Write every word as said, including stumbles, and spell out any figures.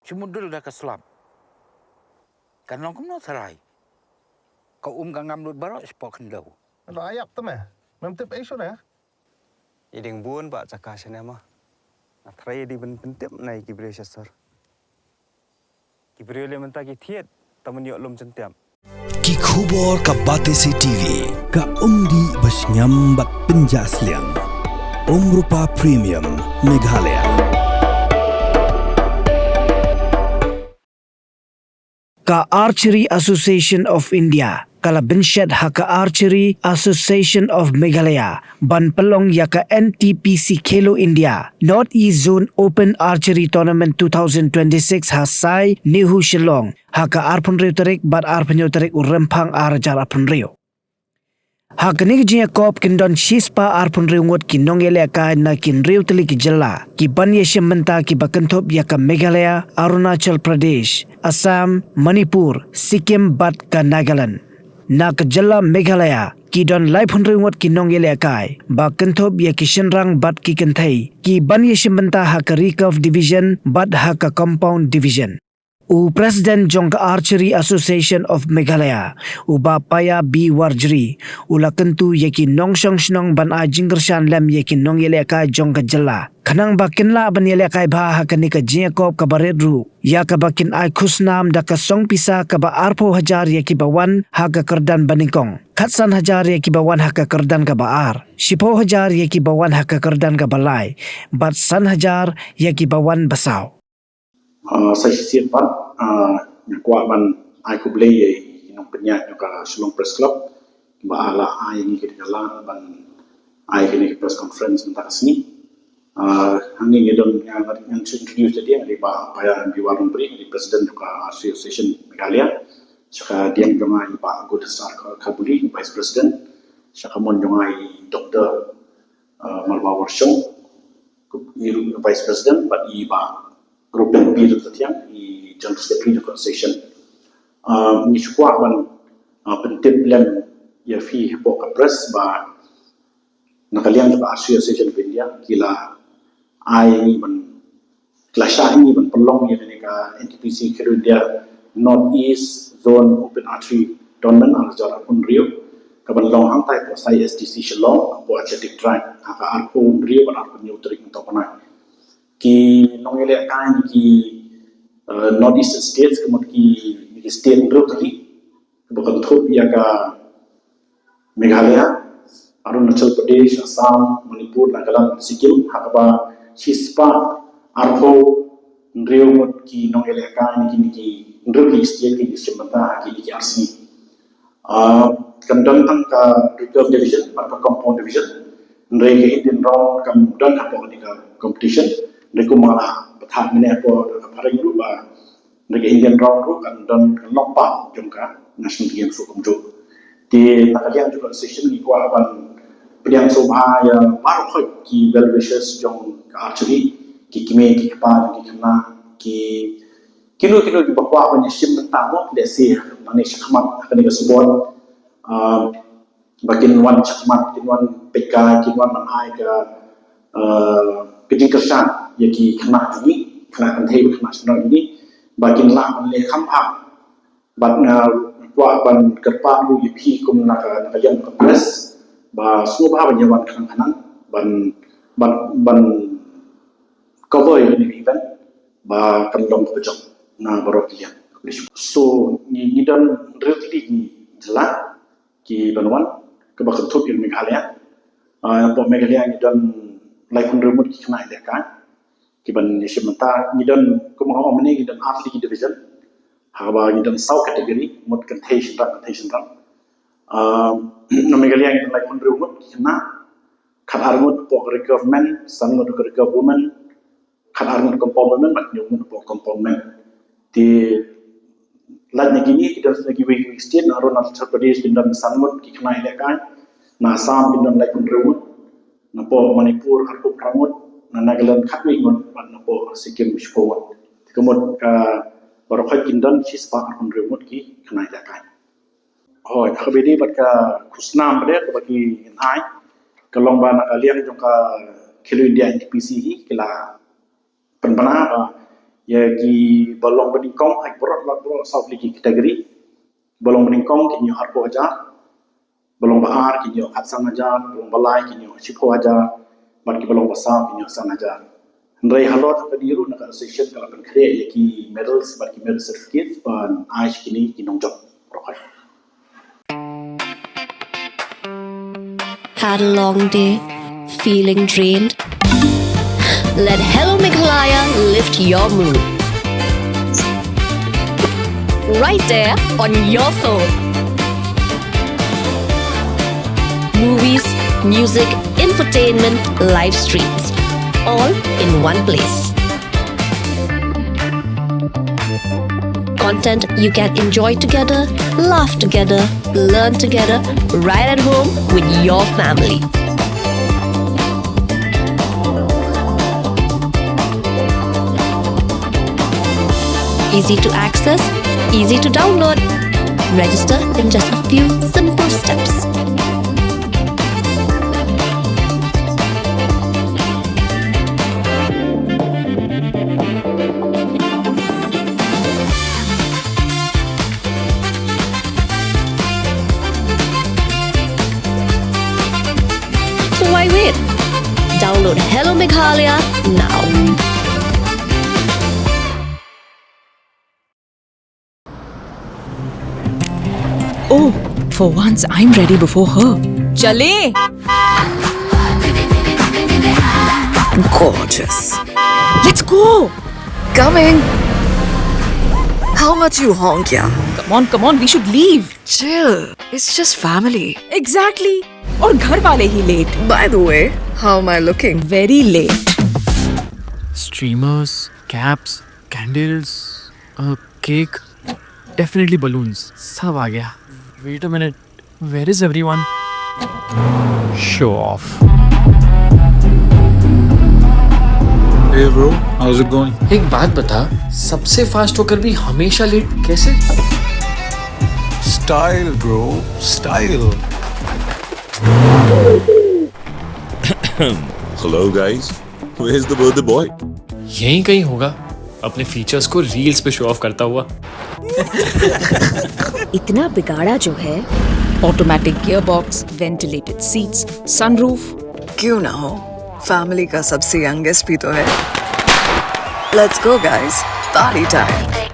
Chimudul da ka slap. Kan long kumno tharai. Ka um ka ngam lut baroh shapoh khyndew. Lo ayap te me. Mem tip ei shuh ne. I ding bun ba chaka shane ma. Nga trai di ban pyntip na ki briew sha sor. Ki briew le mynta ki thied ta man ïoh lum jyntiap. Ki khubor ka Batesi T V. Ka umdih ba sngem bad pynjah sliang. Umrupa Premium Meghalaya. Ka Archery Association of India ka la bynshet ha ka Archery Association of Meghalaya ban pynlong ïa ka N T P C Khelo India North East Zone Open Archery Tournament two thousand twenty-six ha Sai Nehu Shillong ha ka arphew hynriew tarik bad arphew hynñiew tarik u Rymphang ar hajar arphew hynriew. Ha kane ka jingïakop kin don shispah arphew hynriew ngut ki nongïalehkai na ki hynriew tylli ki jylla ki ban ïashim bynta kiba kynthup ïa ka Meghalaya, Arunachal Pradesh, Assam, Manipur, Sikkim bad ka Nagaland. Na ka jylla Meghalaya ki don laiphew hynriew ngut ki nongïalehkai ba kynthup ïa ki shynrang bad ki kynthei ki ban ïashim bynta ha ka recurve division bad ha ka compound division. U President jong ka Archery Association of Meghalaya, u Bah Paya B Warjri, u la kyntu ïa ki nongshong shnong ban ai jingkyrshan lem ïa ki nongïalehkai jong ka jylla khnang ba kin lah ban ïalehkai bha ha kane ka jingïakop kaba rit ruh, ïa kaba kin ai khusnam da ka song pisa kaba arphew hajar ïa kiba wan ha ka kyrdan banyngkong, khatsan hajar ïa kiba wan ha ka kyrdan kaba ar, shiphew hajar ïa kiba wan ha ka kyrdan kaba lai, bad san hajar ïa kiba wan basaw. Ah, sa shisien pat, ah, nga kwah ban ai khublei ïa i nongpynïaid jong ka Shillong Press Club ba la ai ïa ngi kane ka lad ban ai kane ka press conference mynta ka sngi. Ah, hangne ngi don, nga, nga, ngan shu introduce ïa nga, dei Bah Paya B Warjri, nga dei President jong ka Archery Association Meghalaya. Sha ka diang jong nga i Bah Golden Star Kha-, Khabuli, Vice President. Sha ka mon jong nga i Doktor, ah, Malwa Warshong, i Vice President, bad i Bah Rupen P Dr Thiang, i General Secretary jong ka Association. Ah, ngi shu kwah ban, ah, pyntip lem ïa phi hapoh ka press ba na ka liang jong ka Archery Association of India ki la ai ngi ban, ki la shah ngi ban pynlong ïa kane ka N T P C Khelo India North East Zone Open Archery Tournament ar hajar arphew hynriew, ka ban long hangtai hapoh Sai S T C Shillong, hapoh athletic track, ha ka arphew hynriew bad arphew hynñiew tarik mynta u bnai. Ki nongïalehkai na ki, eh, North Eastern States, ka mut ki, ki state hynriew tylli, kaba kynthup ïa ka Meghalaya, Arunachal Pradesh, Assam, Manipur, Nagaland, Sikkim, ha kaba shispah arphew hynriew ngut ki nongïalehkai na kine ki hynriew tylli ki state ki ïashim bynta ha kine ki ar sngi. Ah, kan don tang ka recurve division bad ka compound division. Hynrei ka Indian round kam don hapoh kane ka competition. Hynrei kumba la batai mynne hapoh ka phareng ruh ba hynrei ka Indian round ruh kan don, kan long part jong ka national game ruh kumjuh. Te na ka liang jong ka association ngi kwah ban pdiang sngewbha ïa baroh khoit ki well wishers jong ka archery, ki kmie ki kpa jong ki khynnah, ki kino kino kiba kwah ban ïashim bynta mo, lehse nangne shakhmat ha kane ka sport, ah, ba kin wan shakhmat, kin wan peit kai, kin wan ban ai ka, ah, ka jingkyrshan ïa ki khynnah jong ngi, khynnah kynthei bad khynnah shnong jong ngi, ba kin lah ban leh kham bha. Bad nga kwah ban kyrpad ruh ïa phi kum na ka, na ka liang ka press ba sngewbha ban ïa wan khnang khnang ban, ban, ban cover ïa kane ka event ba kan long kaba jong na baroh ki liang. So ngi, ngi don hynriew tylli ki jylla ki ban wan, kaba kynthup ïa Meghalaya. Ah, hapoh Meghalaya ngi don laiphew hynriew ngut ki khynnah ïalehkai ki ban ïashim bynta. Ngi don, kumba nga ong mynne, ngi don ar tylli ki division. Haba ngi don saw category, mut kynthei shynrang, kynthei shynrang. Ah, na Meghalaya ngi don laiphew hynriew ngut ki khynnah, khatar ngut hapoh ka recurve men, san ngut hapoh ka recurve women, khatar ngut compound women bad hynñiew ngut hapoh compound men. Te lait na kine ki don na kiwei kiwei ki state, na Arunachal Pradesh ki don san ngut ki khynnah ïalehkai, na Assam ki don laiphew hynriew ngut, napoh Manipur arphew phra ngut, na Nagaland khatwei ngut bad napoh Sikkim shiphew ngut. Te ka mut ka baroh khoit kin don shispah arphew hynriew ngut ki khynnah ïalehkai. Hooid, ha kaba ïadei bad ka khusnam ba dei kaba ki ngi ai, ka long ba na ka liang jong ka Khelo India N T P C hi ki la pynbna ba Ïa ki ba long banyngkong ha ki baroh, baroh saw tylli ki category. Ba long banyngkong kin ïoh arphew hajar, ba long ba ar kin ïoh khatsan hajar, ba long ba lai kin ïoh shiphew hajar, bad ki ba long ba saw kin ïoh san hajar. Hynrei halor kane ruh na ka association ka la pynkhreh ïa ki medals bad ki medal certificate ban ai sha kine ki nongjop baroh. Had a long day? Feeling drained? Let Hello Meghalaya lift your mood. Right there on your phone. Movies, music, infotainment, live streams, all in one place. Content you can enjoy together, laugh together, learn together, right at home with your family. Easy to access, easy to download. Register in just a few simple steps. So why wait? Download Hello Meghalaya now. Oh, for once I'm ready before her. Chale! Gorgeous. Let's go! Coming. How much you honk, yeah? Come on, come on, we should leave. Chill. It's just family. Exactly. और घर वाले ही late. By the way, how am I looking? Very late. Streamers, caps, candles, a cake, definitely balloons. सब आ गया. Wait a minute. Where is everyone? Show off. Hey bro, how's it going? एक बात बता, सबसे फास्ट होकर भी हमेशा लेट कैसे? Style, bro, style. Hello guys, where's the birthday boy? यहीं कहीं होगा, अपने फीचर्स को रील्स पे शो ऑफ करता हुआ. इतना बिगाड़ा जो है. Automatic gearbox, ventilated seats, sunroof. क्यों ना हो, फैमिली का सबसे यंगेस्ट भी तो है. Let's go guys, party time.